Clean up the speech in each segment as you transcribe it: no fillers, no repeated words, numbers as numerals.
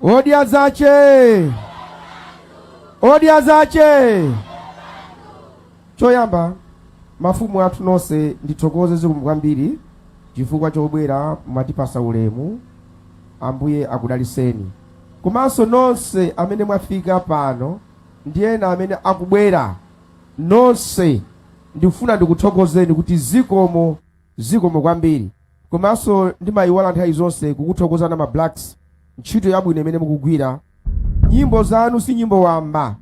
Odya zache, odya zache. Choyamba, mafumu athu nonse, ndithokoze, zikomo kwambiri chifukwa chobwera mwatipasa ulemu. Ambuye akudaliseni. Komanso nonse amene mwafika pano ndi ena amene akubwera, nonse ndikufuna ndikuthokozeni kuti zikomo, zikomo kwambiri. Komanso ndimayiwala nthawi zonse kukuthokozani ma Blacks, ntchito yabwino imene mukugwira. Nyimbo zanu si nyimbo wamba,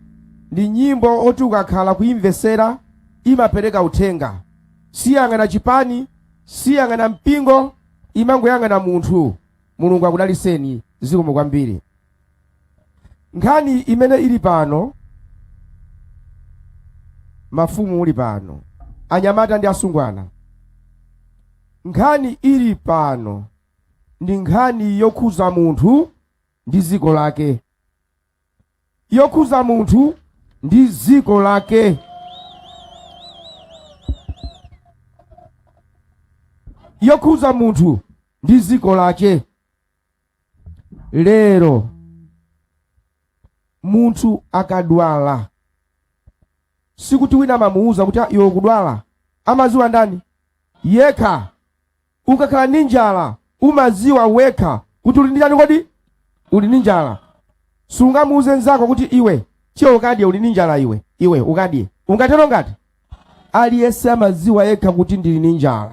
ndi nyimbo oti ukakhala kuyimvesera imapereka uthenga. Siyang'ana chipani, siyang'ana mpingo, imangoyang'ana munthu. Mulungu akudaliseni, zikomo kwambiri. Nkhani imene ili pano, mafumu muli pano, anyamata ndi asungwana, nkhani ili pano ndi nkhani yokhuza munthu ndi dziko lake, yokhuza munthu ndi dziko lake, yokhuza munthu ndi dziko lake. Lero munthu akadwala, sikuti wina amamuwuza kuti, "Ah, iwe ukudwala." Amaziwa ndani? Yekha. Ukakhala ndi njala, umaziwa wekha kuti uli ndi chani. Kodi uli ndi njala? Sungamuuze nzako kuti, "Iwe, tiye ukadye, uli ndi njala iwe, iwe ukadye." Ungatero? Ngati aliyense amaziwa yekha kuti ndili ndi njala.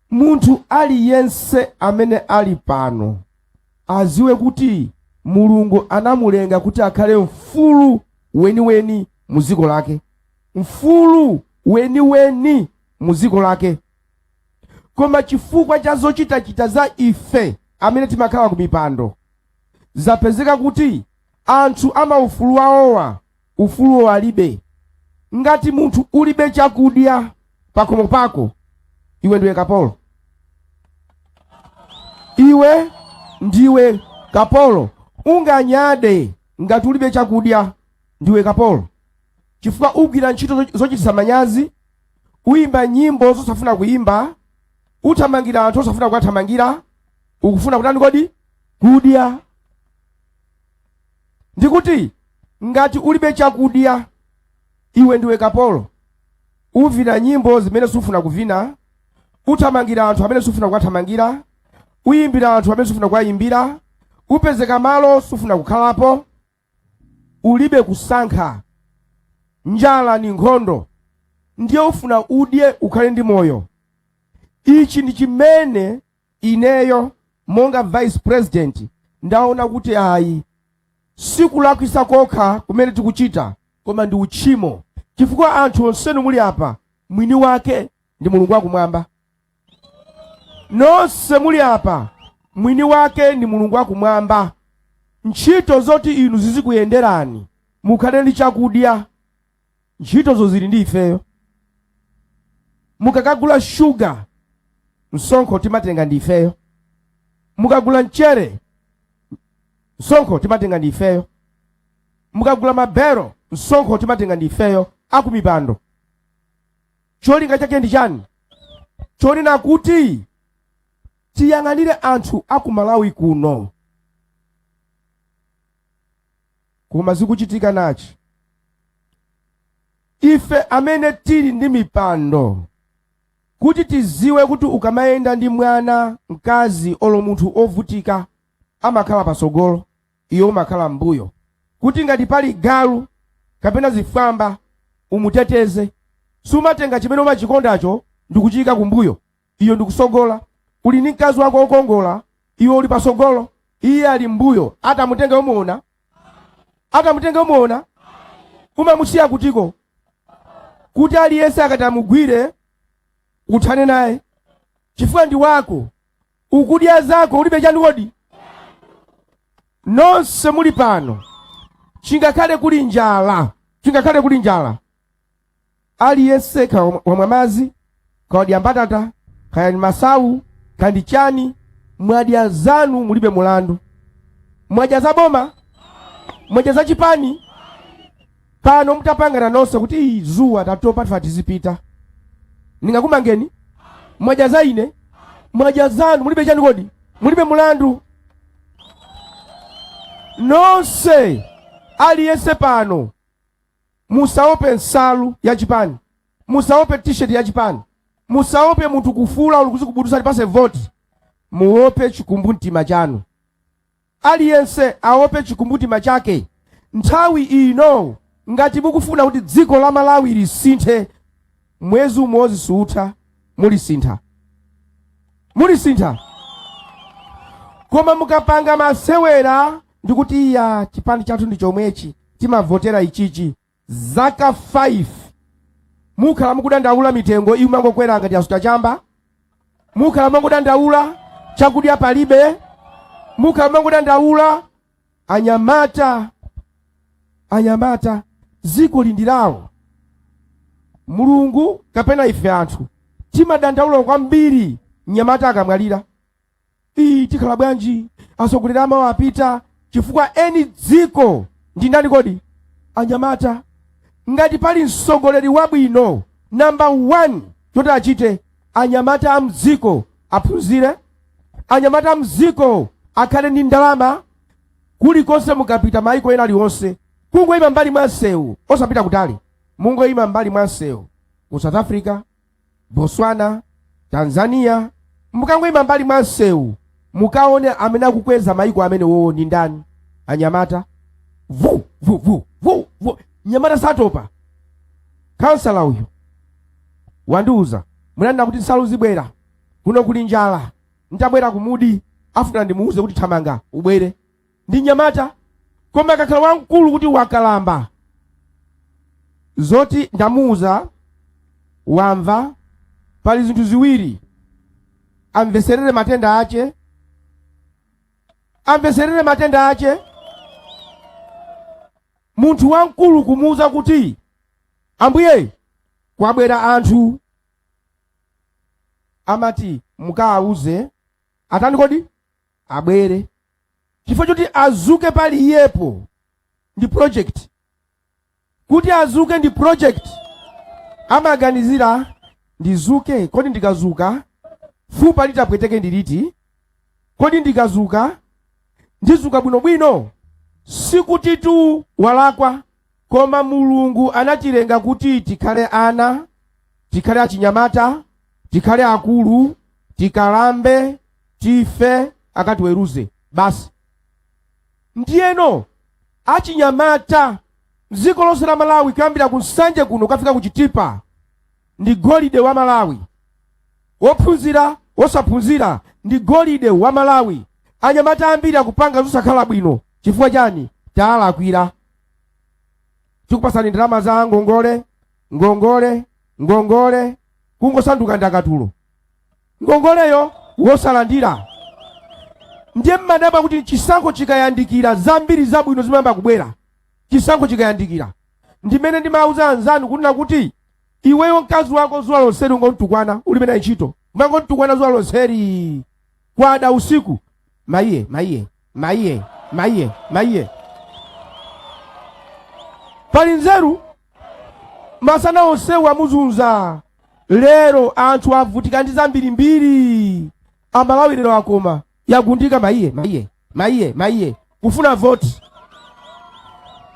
Munthu aliyense amene ali pano aziwe kuti Mulungu anamulenga kuti akhale mfulu weniweni mu dziko lake, mfulu weniweni mu dziko lake. Koma chifukwa cha zochitachita za ife amene timakhala ku mipando, zapezeka kuti anthu amaufulu awowa ufuluwo alibe. Ngati munthu ulibe chakudya pakhomo pako, iwe ndiwe kapolo, iwe ndiwe kapolo. Unganyade ngati ulibe chakudya, ndiwe kapolo, chifukwa ugwira ntchito zochititsa manyazi, uyimba nyimbo zosafuna kuyimba, uthamangira anthu osafuna kuwathamangira. Ukufuna kutani kodi? Kudya. Ndikuti ngati ulibe chakudya, iwe ndiwe kapolo. Uvina nyimbo zimene sufuna kuvina, uthamangira anthu amene sufuna kuwathamangira, uyimbira anthu amene sufuna kuwayimbira, upezeka malo sufuna kukhalapo. Ulibe kusankha. Njala ni nkhondo, ndiye ufuna udye, ukhale ndi moyo. Ichi ndi chimene ineyo monga vice president ndaona kuti ayi, sikulakwisa kokha kumene tikuchita, koma ndi uchimo, chifukwa anthu onsenu muli apa, mwini wake ndi Mulungu wakumwamba. Nonse muli apa, mwini wake ndi Mulungu wakumwamba. Ntchito zoti inu zizikuyenderani, mukhale ndi chakudya, ntchitozo zili ndi ifeyo. Mukakagula shuga, msonkho timatenga ndi ifeyo. Mukagula mchere, msonkho timatenga ndi ifeyo. Mukagula mabero, msonkho timatenga ndi ifeyo akumipando. Cholinga chake ndi chani? Chonena kuti tiyang'anire anthu aku Malawi kuno. Koma zikuchitika nachi, ife amene tili ndi mipando, kuti tiziwe kuti ukamayenda ndi mwana mkazi olo munthu ovutika, amakhala pasogolo, iwe umakhala mbuyo, kuti ngati pali galu kapena zifwamba umuteteze. Sumatenga chimene umachikondacho ndikuchiyika kumbuyo, iyo ndikusogola. Uli ndi mkazi wako wokongola, iwe uli pasogolo, iye ali mbuyo. Atamutenga umuona? Atamutenga umuona? Umamusiya kutiko? Kuti aliyense akati amugwire, uthane naye, chifukwa ndi wako, ukudya zako, ulibe chani kodi? Nonse muli pano, chingakhale kuli njala, chingakhale kuli njala, aliyense wamwa madzi, kawadya mbatata, kaya ni masawu, kandi chani, mwadya zanu, mulibe mulandu. Mwadya za boma? Mwadya za chipani? Pano mutapangana nonse kuti, "Iyi zuwa, tatopa, tifa tizipita," ningakumangeni? Mwadya za ine? Mwadya zanu, mulibe chani kodi? Mulibe mulandu. Nonse, aliyense pano, musaope nsalu ya chipani, musaope T-shirt ya chipani, musaope munthu kufula uli kuzikubudusa tipase voti. Muope chikumbumtima chanu. Aliyense aope chikumbumtima chake. Nthawi ino, ngati mukufuna kuti dziko la Malawi lisinthe, mwezi umodzi siutha, mulisintha, mulisintha. Koma mukapanga masewera ndikuti iya, chipani chathu ndi chomwechi, timavotera ichichi, zaka 5 mukhala mukudandaula, mitengo imangokwera ngati yasuta chamba, mukhala mukudandaula chakudya palibe, mukhala mukudandaula. Anyamata, anyamata, dziko lindilawo. Mulungu kapena ife anthu timadandaula kwambiri mnyamata akamwalira. Iyi tikhala bwanji? Atsogoleri amawo apita. Chifukwa eni dziko ndi ndani kodi? Anyamata. Ngati pali mtsogoleri wabwino, number 1 choti achite, anyamata a mdziko aphunzire, anyamata a mdziko akhale ndi ndalama. Kulikonse mukapita, maiko ena aliwonse, kungoyima mbali mwa msewu, osapita kutali, mungoyima mbali mwa msewu ku South Africa, Botswana, Tanzania, mukangoyima mbali mwa msewu, mukaone amene akukweza maiko amene wowo ndi ndani? Anyamata. Vu vu vu vu vu, nyamata satopa. Kansala uyu wandiuza, munanena kuti nsalu zibwera kuno, kuli njala, ntabwera kumudi afuna ndimuuze kuti thamanga ubwere. Ndi nyamata. Koma akakhala wamkulu kuti wakalamba, zoti ndamuuza wamva, pali zinthu ziwiri: amveserere matenda ache, amveserere matenda ache. Munthu wamkulu kumuuza kuti ambuye, kwabwera anthu, amati mukawauze atani kodi? Abwere. Chifukwa choti azuke pali iyepo ndi project, kuti azuke ndi project. Amaganizira, ndizuke, kodi ndikazuka fupa litapweteke ndiliti? Kodi ndikazuka ndizuka bwinobwino? Sikuti tu walakwa, koma Mulungu anatilenga kuti tikhale ana, tikhale achinyamata, tikhale akulu, tikalambe, tife, akatiweruze basi. Ndiyeno achinyamata mdziko lonse la Malawi, kuyambira ku Nsanje kuno kukafika ku Chitipa, ndi golide wa Malawi. Wophunzira, wosaphunzira, ndi golide wa Malawi. Anyamata ambiri akupanga zosakhala bwino. Chifukwa chani? Taalakwira. Tikupasani ndalama za ngongole, ngongole, ngongole, kungosanduka ndakatulo, ngongoleyo wosalandira. Ndiye mmadabwa kuti chisankho chikayandikira, zambiri zabwino zimayamba kubwera. Chisankho chikayandikira, ndimene ndimauza anzanu kunena kuti iweyo mkazi wako zuwa lonseli ungontukwana, ulibe naye ntchito, umangontukwana zuwa lonseli, kwada usiku, maiye, maiye, maiye, maiye, maiye. Pali nzeru? Masana onsewu amuzunza. Lero anthu avutika ndi zambirimbiri. Amalawi lero akoma yagundika, maiye, maiye, maiye, maiye, kufuna voti.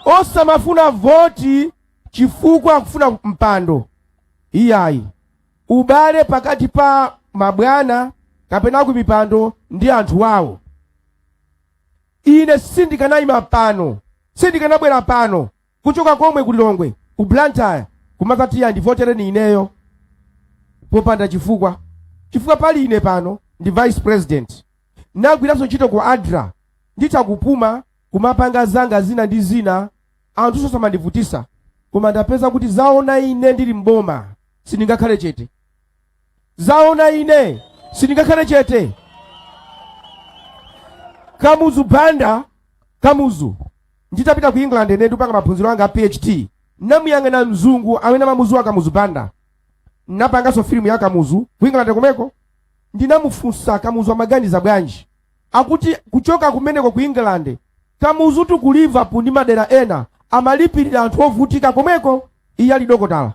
Osamafuna voti chifukwa akufuna mpando, iyayi. Ubale pakati pa mabwana kapena ku mipando ndi anthu awo, ine sindikanayima pano, sindikanabwera pano kuchoka komwe ku Lilongwe, ku Blantyre, kumazatiya ndivotereni ineyo popanda chifukwa. Chifukwa pali ine pano ndi vice president, nagwiranso ntchito ku ADRA, nditha kupuma kumapanga zanga zina ndi zina, anthu samandivutisa. Koma ndapeza kuti zaona ine ndili mboma, sindingakhale chete. Zaona ine sindingakhale chete. Kamuzu Banda, Kamuzu, nditapita ku England ine ndikupanga maphunziro anga a PhD, namuyang'ana mzungu amene amamuzuwa Kamuzu Banda. Napanganso filimu ya Kamuzu ku England komweko. Ndinamufunsa, Kamuzu amaganiza bwanji? Akuti kuchoka kumeneko ku England, Kamuzu tu ku Liverpool ndi madera ena amalipirira anthu ovutika komweko, iye ali dokotala.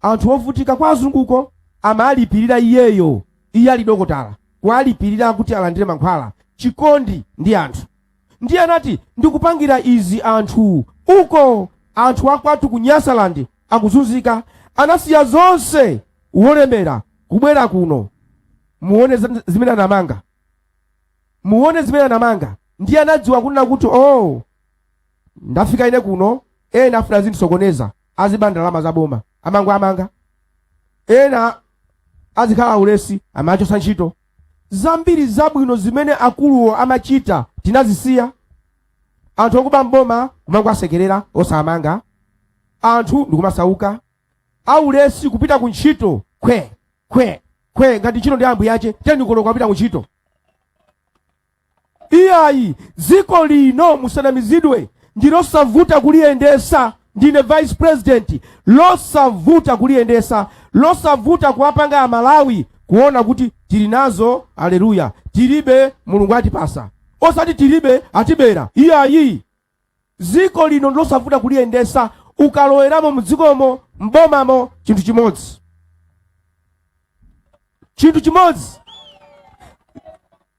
Anthu ovutika kwa azunguko amalipirira iyeyo, iye ali dokotala, kuwalipirira kuti alandire mankhwala. Chikondi ndi anthu. Ndiye anati, "Ndikupangira izi anthu uko, anthu akwathu ku Nyasaland akuzunzika." Anasiya zonse, wolemera, kubwera kuno. Muone zimene anamanga, muone zimene anamanga. Ndiye anadziwa kunena kuti, "Oh, ndafika ine kuno, ena afuna azindisokoneza, aziba ndalama za boma, amango amanga, ena azikhala ulesi, amachosa ntchito." Zambiri zabwino zimene akuluwo amachita tinazisiya. Anthu okuba mboma kumangoasekerera, osamanga. Anthu ndikumasauka, aulesi kupita ku ntchito kwe kwe kwe, ngati ntchito ndi ambuye ache. 10 koloko apita ku ntchito. Iyayi, dziko lino musanamizidwe, ndi losavuta kuliyendesa. Ndine vice president. Losavuta kuliyendesa, losavuta kuwapanga Amalawi kuona kuti tili nazo. Aleluya! Tilibe, Mulungu atipasa. Osati tilibe, atibera. Iyayi, dziko lino ndilosavuta kuliyendesa ukaloweramo mdzikomo, mbomamo. Chinthu chimodzi, chinthu chimodzi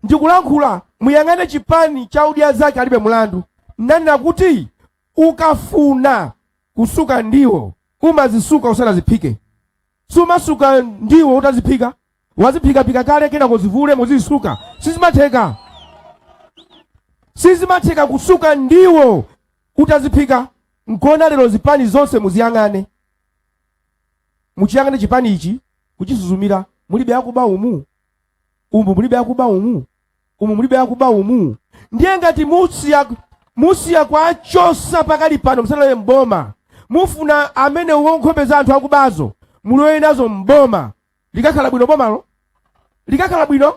ndikulankhula, muyang'ane chipani cha Odya Zake Alibe Mulandu. Nanena kuti ukafuna kusuka ndiwo, umazisuka usanaziphike. Sumasuka ndiwo utaziphika, waziphikaphika kale, kena kuzivule muzisuka. Sizimatheka, sizimatheka kusuka ndiwo utaziphika. Nkona lero zipani zonse muziyang'ane, muchiyang'ane chipani ichi, kuchisuzumira, mulibe akuba umu, umu mulibe akuba umu, umu mulibe akuba umu. Ndiye ngati musiya kwachosa pakali pano, musanalowe mboma, mufuna amene nkhope za anthu akubazo mulowe nazo mboma, likakhala bwino bomalo? Likakhala bwino?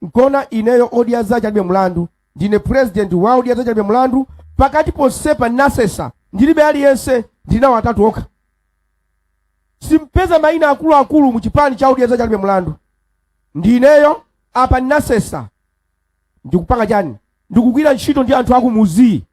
Nkona ineyo Odya Zake Alibe Mulandu, ndine president wa Odya Zake Alibe Mulandu. Pakati ponsepa nasesa, ndilibe aliyense, ndinawo atatu okha. Simpeza mayina akuluakulu mu chipani cha Odya Zake Alibe Mulandu. Ndineyo apa nasesa. Ndikupanga chani? Ndikugwira ntchito ndi anthu akumuzi.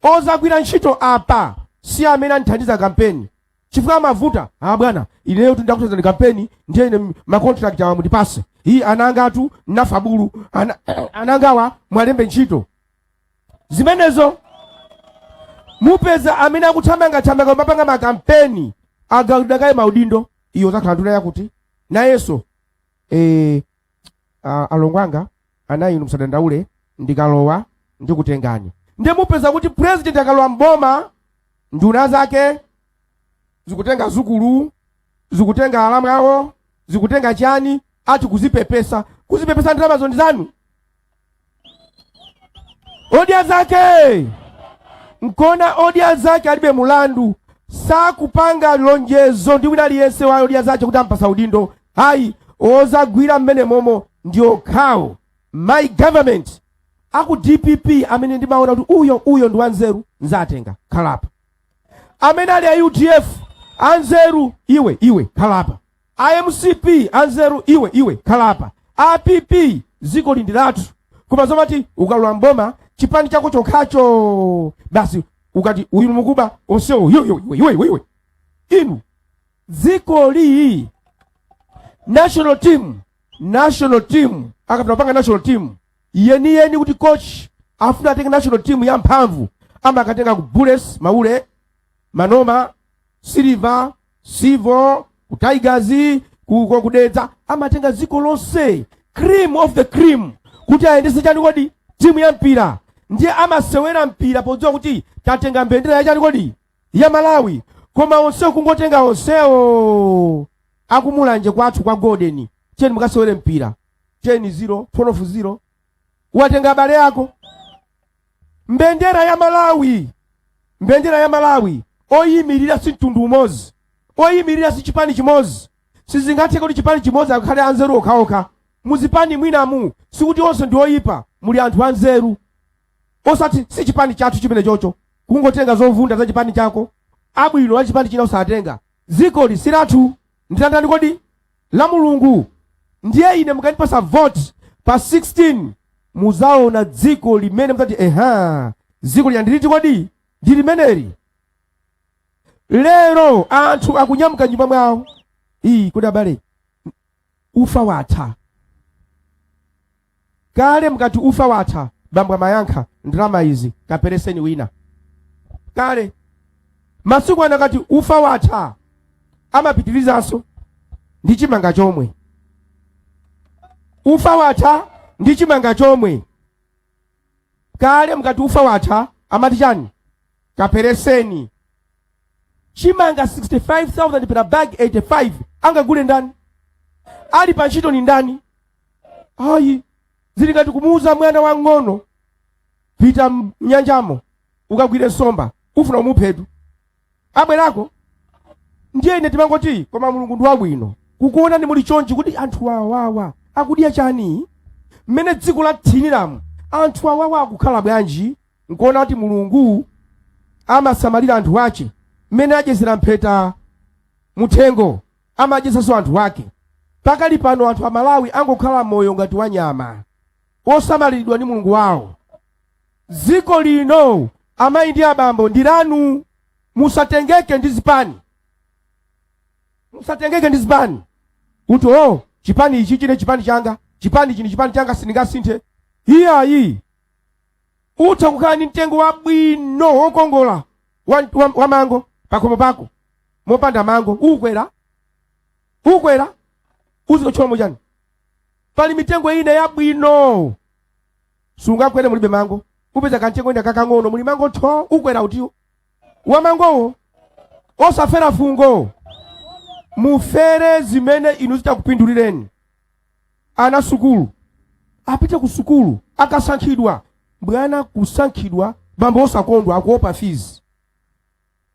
Ozagwira ntchito apa si amene andithandiza kampeni, chifukwa amavuta. "Ah bwana, ineyo ndakuthandizani kampeni, ndiye ine ma contract awa mundipase. Iyi anangatu nafa bulu ana, anangawa mwalembe ntchito." Zimenezo mupeza amene akuthamangathamanga mapanga makampeni agadakaye maudindo. Iyo zakhala nduna yakuti nayenso alongo anga ana inu musadandaule, ndikalowa ndikutengani. Ndiye mupeza kuti president akalowa mboma, nduna zake zikutenga zukulu, zikutenga alamu awo, zikutenga chani, ati kuzipepesa, kuzipepesa. Ndalamazo ndi zanu, Odya Zake. Nkona Odya Zake Alibe Mulandu sakupanga lonjezo ndi wina aliyense wa Odya Zake kuti ampasa udindo. Ayi, ozagwira mmene momo ndi okhawo. My government, aku DPP amene ndimaona kuti uyo uyo ndi wanzeru, nzatenga, khalapa. Amene ali a UDF anzeru, iwe iwe khalapa. A MCP anzeru, iwe iwe khalapa. APP, dziko lindi lathu. Koma zomati ukalowa mboma chipani chako chokhacho basi, ukati uyu mukuba onsewo, iwe iwe iwe iwe iwe inu, dziko lii national team, national team akapita kupanga national team yeniyeni, kuti coach afuna atenge national team ya mphamvu, amakatenga ku Bullets, Maule, Manoma, Silver, Civo, ku Tigers, ku kudedza. Amatenga dziko lonse, cream of the cream, kuti ayendese chani kodi? Timu ya mpira. Ndiye amasewera mpira podziwa kuti tatenga mbendera ya chani kodi? Ya Malawi. Koma onsewo, kungotenga onsewo akumulanje kwathu kwa Golden, "Tiyeni mukasewere mpira," 10 0, 12 0. Watenga abale ako. Mbendera ya Malawi, mbendera ya Malawi, oyimirira si mtundu umodzi, oyimirira si chipani chimodzi. Sizingatheke kuti chipani chimodzi akhale anzeru okhaokha. Muzipani mwinamu sikuti onse ndi oyipa, muli anthu anzeru. Osati si chipani chathu chimene chocho, kungotenga zovunda za chipani chako, abwino a chipani china usatenga. Dzikoli si lathu, nditandani kodi? La Mulungu. Ndiye ine mukandipasa vote pa 16, muzaona dziko limene muzati, "Eha, dziko lija ndiliti kodi? Ndi limeneli." Lero anthu akunyamuka nyumba mwawo, iyi kodi abale, ufa watha kale. Mukati ufa watha, Bambo amayankha, ndalama izi kapereseni wina. Kale, masiku ano akati ufa watha, amapitirizanso ndi chimanga chomwe. Ufa watha ndi chimanga chomwe. Kale mukati ufa watha, amati chani? Kapereseni. Chimanga 65,000 per bag, 85, angagule ndani? Ali pa ntchito ni ndani? Ayi, zili ngati kumuuza mwana wang'ono, pita mnyanjamo ukagwire nsomba, ufuna umuphetu abwerako. Ndiye ine timangoti, koma Mulungu ndi wabwino kukuonani muli chonchi, kuti anthu awawa akudya chani? Mmene dziko lathiniramu, anthu awawa akukhala bwanji? Nkuona kuti Mulungu amasamalira anthu ache. Mmene adyesera mpheta muthengo, amadyesanso anthu ake. Pakali pano anthu Amalawi angokhala moyo ngati wanyama, osamaliridwa ndi Mulungu wawo. Dziko lino, amayi ndi abambo, ndi lanu. Musatengeke ndi zipani, musatengeke ndi zipani kuti, oh, chipani ichi chine chipani changa, chipani ichi ndi chipani changa, sindingasinthe. Iyayi, utha kukhala ndi mtengo wabwino wokongola wa mango pakhomo pako, mopanda mango. Ukwera, ukwera uzikotchola chani? Pali mitengo ina yabwino, sungakwere mulibe mango. Upeza kamtengo ina kakang'ono muli mango tho, ukwera utiwo wa mangowo? Osafera fungo, mufere zimene inu zitakupindulireni. Ana sukulu apite ku sukulu. Akasankhidwa bwana, kusankhidwa bambo osakondwa, akuopa fees.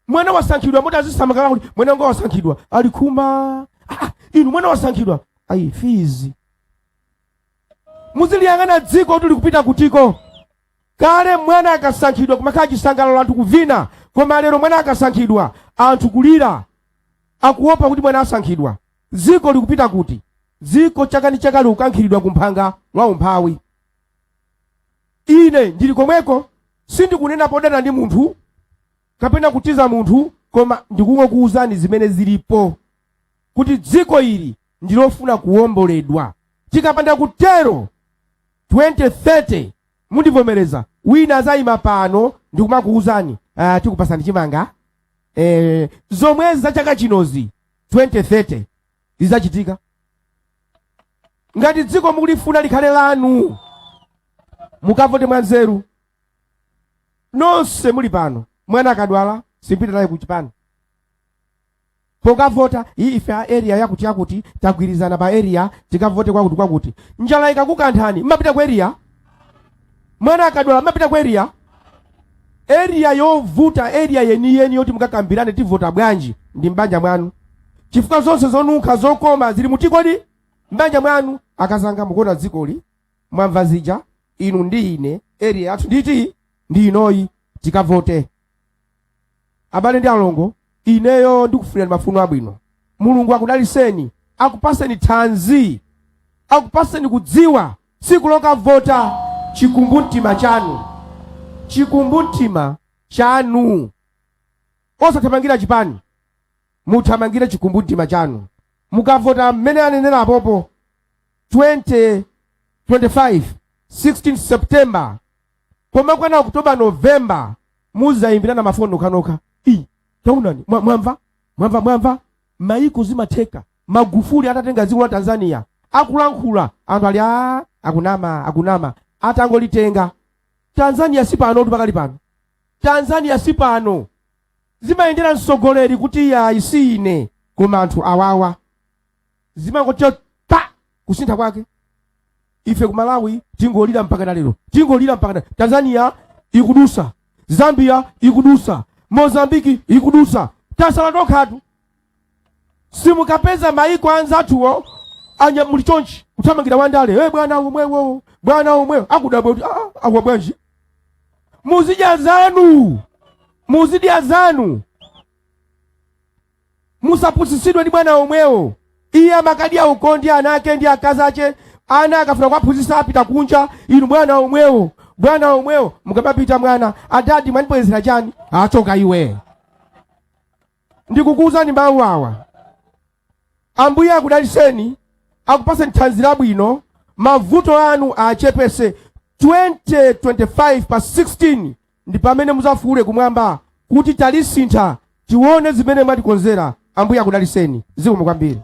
Mwana wasankhidwa, moti azisamakala kuti mwana wanga wasankhidwa, ali khuma. Ah, inu, mwana wasankhidwa, ayi, fees. Muziliyang'ana dziko kuti likupita kutiko. Kale mwana akasankhidwa kumakhala chisangalalo, anthu kuvina, koma lero mwana akasankhidwa anthu kulira, akuopa kuti mwana asankhidwa. Dziko likupita kuti? Dziko chaka ndi chaka likukankhiridwa kumphanga la umphawi. Ine ndili komweko, sindikunena podana ndi munthu kapena kutiza munthu, koma ndikungokuwuzani zimene zilipo, kuti dziko ili ndilofuna kuwomboledwa. Tikapanda kutero, 2030 mundivomereza, wina azayima pano ndikumakuwuzani, tikupasani chimanga, zomwezi za chaka chinozi 2030 zidzachitika. Ngati dziko mukulifuna likhale lanu, mukavote mwanzeru. Nonse muli pano, mwana akadwala simpita naye kuchipani pokavota. Iyi ife a area yakuti yakuti tagwirizana pa area, tikavote kwakuti kwakuti. Njala ikakukanthani, mmapita ku area? Mwana akadwala, mmapita ku area? Area yovuta, area yeniyeni yoti mukakambirane tivota bwanji, ndi mbanja mwanu, chifukwa zonse zonunkha zokoma zili mutikodi mbanja mwanu. Akazanga, mukuona dzikoli, mwamva zija, inu ndi ine, area yathu nditi ndi inoyi, tikavote. Abale ndi alongo, ineyo ndikufunirani mafuno abwino. Mulungu akudaliseni, akupaseni thanzi, akupaseni kudziwa. Tsiku lokavota, chikumbumtima chanu, chikumbumtima chanu, osathamangira chipani, muthamangire chikumbumtima chanu. Mukavota mmene anenera apopo, 2025 16 September, koma kwana October, November, muzayimbirana mafoni nokhanokha: "I, taonani, mwamva, mwamva, mwamva." Maiko zimatheka. Magufuli atatenga dziko la Tanzania, akulankhula anthu ali, a akunama, akunama. Atangolitenga Tanzania, si pano tu, pakali pano Tanzania si pano. Zimayendera mtsogoleri kuti yayi, si ine koma anthu awawa, zimangoti pa kusintha kwake. Ife ku Malawi tingolira mpaka na lero, tingolira mpaka na Tanzania ikudusa, Zambia ikudusa, Mozambiki ikudusa, tasala tokhatu. Simukapeza maiko anzathuwo anya muli chonchi kuthamangira wandale, hey, bwana omwewo, bwana omwewo, akudabwa kuti, ah, akwa bwanji? Muzidya zanu, muzidya zanu, musapusitsidwe ndi bwana omwewo. Iye amakadya uko ndi ana ake ndi akazi ache. Ana akafuna kuwaphunzitsa apita kunja. Inu, bwana omwewo, bwana omwewo. Mukamapita, mwana, "Adadi, mwandibwezera chani?" "Achoka iwe." Ndikukuwuzani mawu awa. Ambuye akudaliseni, akupaseni thanzi labwino, mavuto anu achepese. 2025 pa 16 ndi pamene muzafuule kumwamba kuti talisintha, tione zimene mwatikonzera. Ambuye akudaliseni. Zikomo kwambiri.